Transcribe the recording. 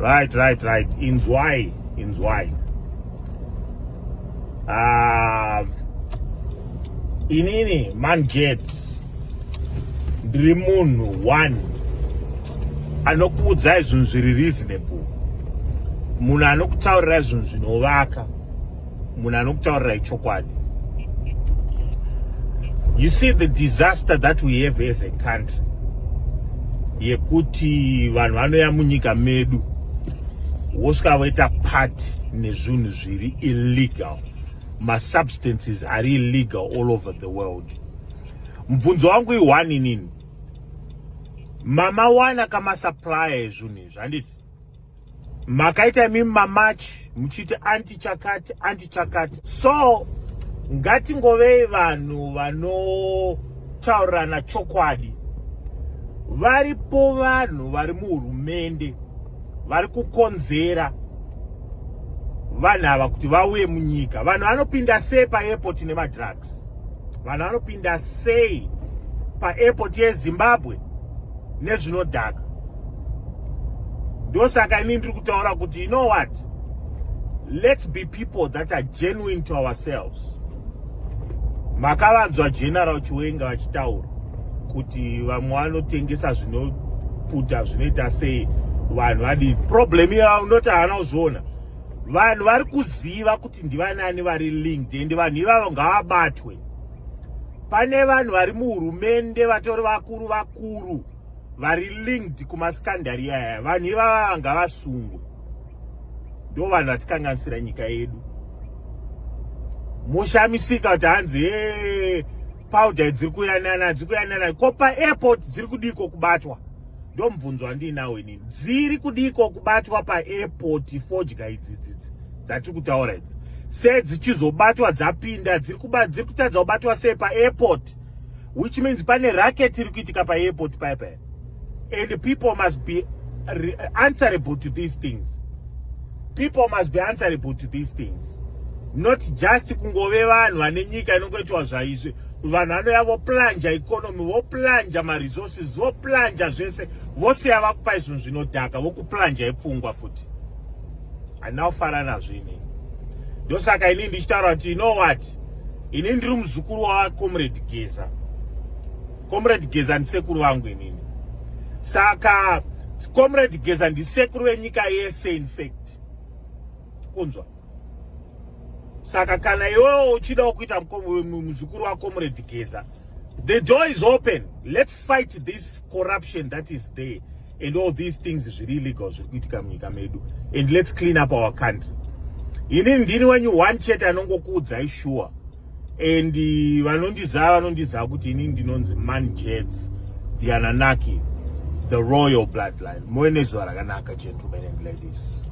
Right. Inzwai, inzwai. Inini manjet ndiri munhu one anokuudzai zvinhu zviri reasonable, munhu anokutaurirai zvinhu zvinovaka, munhu anokutaurirai chokwadi. You see the disaster that we have as a country yekuti vanhu vanoya munyika medu, vosvika voita party nezvinhu zviri illegal, masubstances ari illegal all over the world. Mubvunzo wangu i1 inini: mamawana kamasupplier ezvinhu izvi, handiti makaita imimi mamarch muchiti anti chakati, anti chakati? So ngatingovei vanhu vanotaurirana chokwadi. Varipo vanhu vari muhurumende vari kukonzera vanhu ava kuti vauye munyika. Vanhu vanopinda sei paairport nemadrugs? Vanhu vanopinda sei paairport yeZimbabwe nezvinodhaka? Ndosaka inini ndiri kutaura kuti, you know what, let's be people that are genuine to ourselves. Makavanzwa General Chiwenga vachitaura kuti vamwe vanotengesa zvinoputa, zvinoita sei, vanhu vadii. Problem iyavo unoti haana kuzviona. Vanhu vari kuziva kuti ndivanani vari linked, ende vanhu ivavo ngavabatwe. Pane vanhu vari muhurumende, vatori vakuru vakuru, vari linked kumascandal aya. Vanhu ivava ngavasungwe. Ndo vanhu vatikanganisira nyika yedu. Mushamisika kuti hanzi e powder dziri kuyanana, dziri kuyanana ko paairport, dziri kudiko kubatwa? Ndo mubvunzo wandinawo inini: dziri kudiko kubatwa paairport fodya idzi dzidzi dzatiri kutaura idzi? Sedzichizobatwa dzapinda, dziri kutadza kubatwa sei paairport? Which means pane racket iri kuitika paairport paya paya, and people must be answerable to these things. People must be answerable to these things, not just kungove vanhu vane nyika inongoitwa zvaizvi. Vanhu vanoya voplunder economy, voplunder maresources, voplunder zvese, vosiya vakupai zvinhu zvinodhaka, vokuplunder ipfungwa futi. Handina kufara nazvo inini. Ndosaka inini ndichitaura kuti, you know what, inini ndiri muzukuru waComrade Geza. Comrade Geza ndisekuru vangu inini. Saka Comrade Geza ndisekuru venyika yese, in fact, kunzwa. Saka kana iwewo uchidawo kuita muzukuru waComrade Geza, the door is open. Let's fight this corruption that is there and all these things zviri illegal zviri kuitika munyika medu, and let's clean up our country. Inini ndini wenyu one chete anongokuudzai sure, and vanondiziva vanondiziva kuti inini ndinonzi Man Jets, the Ananaki, the royal bloodline. Muve nezuva rakanaka, gentlemen and ladies.